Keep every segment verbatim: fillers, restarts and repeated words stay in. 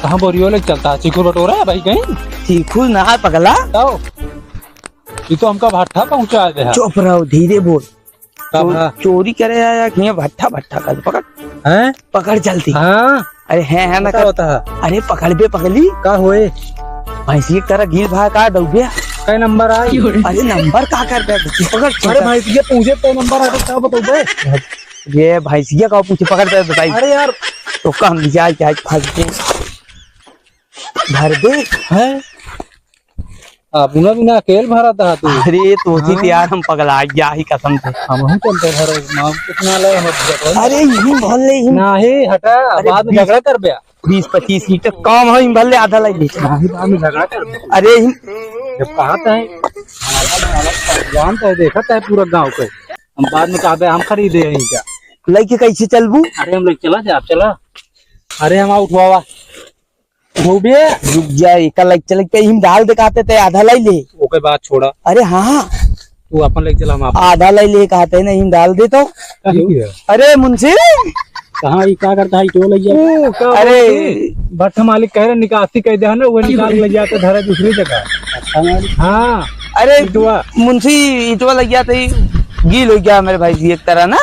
कहाँ बोरियो लेके चलता है? चीखुर बटोरा है भाई कहीं? चीखुर ना है पगला। बताओ। ये तो हमका भट्ठा पहुँचा दे है। चुप रहो, धीरे बोल। का चो-, भा? चोरी करे आया कि यहाँ भट्ठा, भट्ठा कर पकड़। हैं? पकड़ जल्दी। हाँ। अरे है, है ना का कर। होता है? अरे पकड़ बे पगली। का होए? भैंसी एक तरह गील भा का दौड़े। कै नंबर आई? अरे नंबर का कर दे? पकड़, अरे पकड़। भैंसिया पूछे कै नंबर आए, का बताऊँ बे? ये भैंसिया का पूछे, पकड़ दे बताई। अरे यार। तो कम जाए, जाए, भाग के। भर दे। हैं? अपना बिना अकेल भरा था तू। अरे, तोसी हाँ। तो यार हम पगला गया ही कसम से। हम हम चलते भरो, नाम कितना ले हम झगड़ा। अरे, यही भर ले, यही। नाही, हटा, अरे, बाद में बीस, झगड़ा कर बे। बीस पच्चीस लीटर कम है, यही भर ले, आधा लाई ले। नाही, बाद में झगड़ा कर बे। अरे, यही। जब कहा था, जानता है, देखा था पूरा गाँव के। हम बाद में कहा बे, हम खरीदे हैं क्या? लेके कैसे चलबू? अरे, हम लेके चला जा, आप चला। अरे, हम उठवावा। हो बे। रुक जा, एका लग चल के हिम डाल दे कहते ते आधा लाई ले। ओके बात छोड़ा। अरे हाँ। तू अपन लेके चला, हम आप। आधा लाई ले कहते नहीं, हिम डाल दे तो। काहे किया? अरे मुंशी। कहाँ ई का करता है, क्यों लग जाए? ओ, का अरे। बोलते? भट्ठा मालिक कह रहे निकासी कह दे है ना, वो निकाल ले जाते धरे दूसरी जगह। अच्छा मालिक। हाँ। अरे इटवा। मुंशी इटवा लग जाते ही गील हो गया मेरे भाई जी एक तरह ना।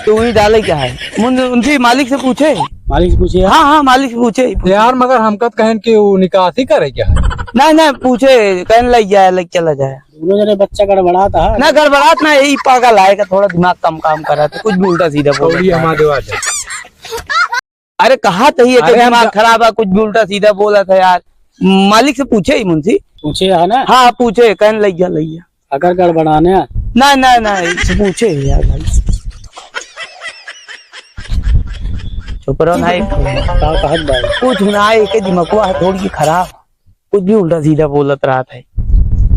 तो वही डाले क्या है? मुन-, उनसे मालिक से पूछे। मालिक से पूछे? हाँ, हाँ, मालिक से पूछे। यार, मगर हमका तो कहन कि वो निकासी करे क्या है? नहीं, नहीं, पूछे, कहन लग जाए, लग चला जाए। दोनों जने बच्चा गड़बड़ात है। ना गड़बड़ात ना, यही पागल है का थोड़ा दिमाग कम काम करा था, कुछ भी उल्टा सीधा बोल रहा है। हमारे देवा जाए। अरे कहा तो ही है कि अरे हम दिमाग जा- खराब है, कुछ भी उल्टा सीधा बोला था यार। मालिक से पूछे ही मुंशी। पूछे है ना? हाँ, पूछे, कहन लग गया, लग गया। अगर गड़बड़ाने? ना, ना, ना, इससे पूछे यार भाई। चुप रहो ना, एक का कहत बा? कुछ ना, एक दिमागवा है थोड़ी सी खराब, कुछ भी उल्टा सीधा बोलत रहत है।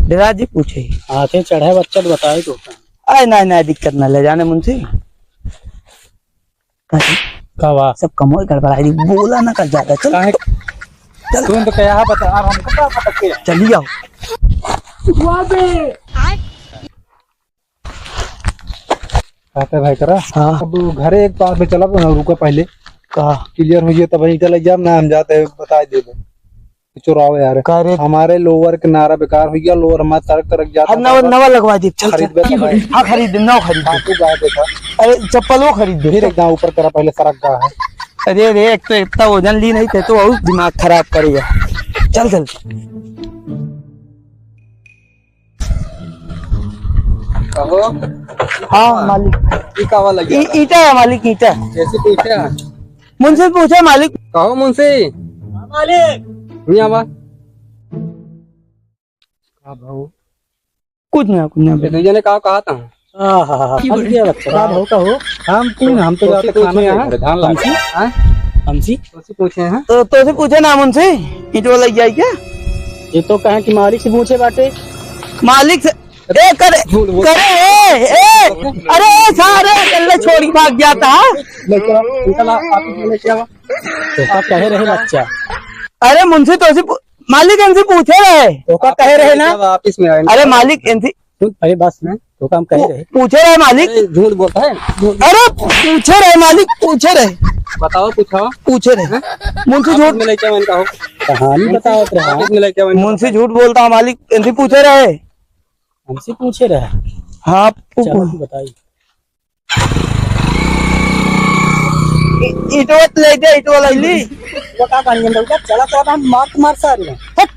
डेरा जी पूछे। हाथे चढ़े बच्चा तो बताए तो। अरे ना, ना, दिक्कत ना ले जाने मुंशी। का बा? सब कमोई गड़बड़ाई, बोला ना कर ज्यादा, चल। काहे? चल। तुम तो कहा बता, अब हमको का पता के? चली आओ। वाह बे। कहते भाई करा। हाँ। अब घरे एक बार में चला, रुका पहले। का? Clear हो जाए तब वहीं चले जाब ना, हम जाते हैं, बता देबे। चोराओ यार। का रे? हमारे lower के नारा बेकार हो गया, lower हमारे तरक तरक जाता अब नवा, है। नवा लगवा दे, चल, खरीद चल। बे तो भाई। हाँ, खरीद दे, नवा खरीद दे। हाँ, तू गा देखा। अरे, चप्पल वो खरीद दे। फिर एकदम ऊपर करा, पहले सरक गा है। अरे रे, एक तो इतना वजन ली नहीं थे, तो और दिमाग खराब करेगा। चल, चल। कहो। हाँ, मालिक। ई का वाला ई-, ईटा है, मालिक, ईटा। कैसे पूछे? मुंशी पूछे, मालिक। कहो, मुंशी। मालिक। नहीं आवा। का भाव? कुछ ना, कुछ ना। ये दो जने का कहा था? हाँ, हाँ, हाँ, फंस गया बच्चा। का भाव, कहो? हम कौन? हम तो तोसे जाते पूछे खाना हैं। खाए। धान ला। हमसे? हाँ? हमसे? तोसे पूछे हैं? तो, तोसे पूछे ना मुंशी, ईंटवा लग जाए क्या? ये तो कहे कि मालिक से पूछे बाटे। मालिक से? ए, करे, झूठ बोल। करे, ए, ए, अरे, ए, सारे अकेले छोड़ के भाग जाता है। लेके आओ, इनका ला, आप इसमें लेके आओ। तो आप कहे रहे बच्चा। अरे मुंशी तोसे पू-, मालिक इनसे पूछे रहे। ओका कहे रहे ना? आप इसमें आए। अरे मालिक इनसे अरे बस, तो काम कहे रहे। पूछे रहे मालिक। अरे झूठ बोलता है, झूठ। अरे पूछे रहे मालिक, पूछे रहे। बताओ, पूछो। पूछे रहे। हैं? मुंशी आप झूठ इसमें लेके आए इनका हो। कहानी बताओ तो। आप इसमें लेके आए इनका। मुंशी झूठ बोलता है मालिक, इनसे पूछे रहे। हमसे पूछे रहे? हाँ, आपको चलो, पूछ- तू बताइए। इ-, इटवा ले दे, इटवा ले ली। वो का कहानी है, चला, चला, हम मार, मार सारे। हट।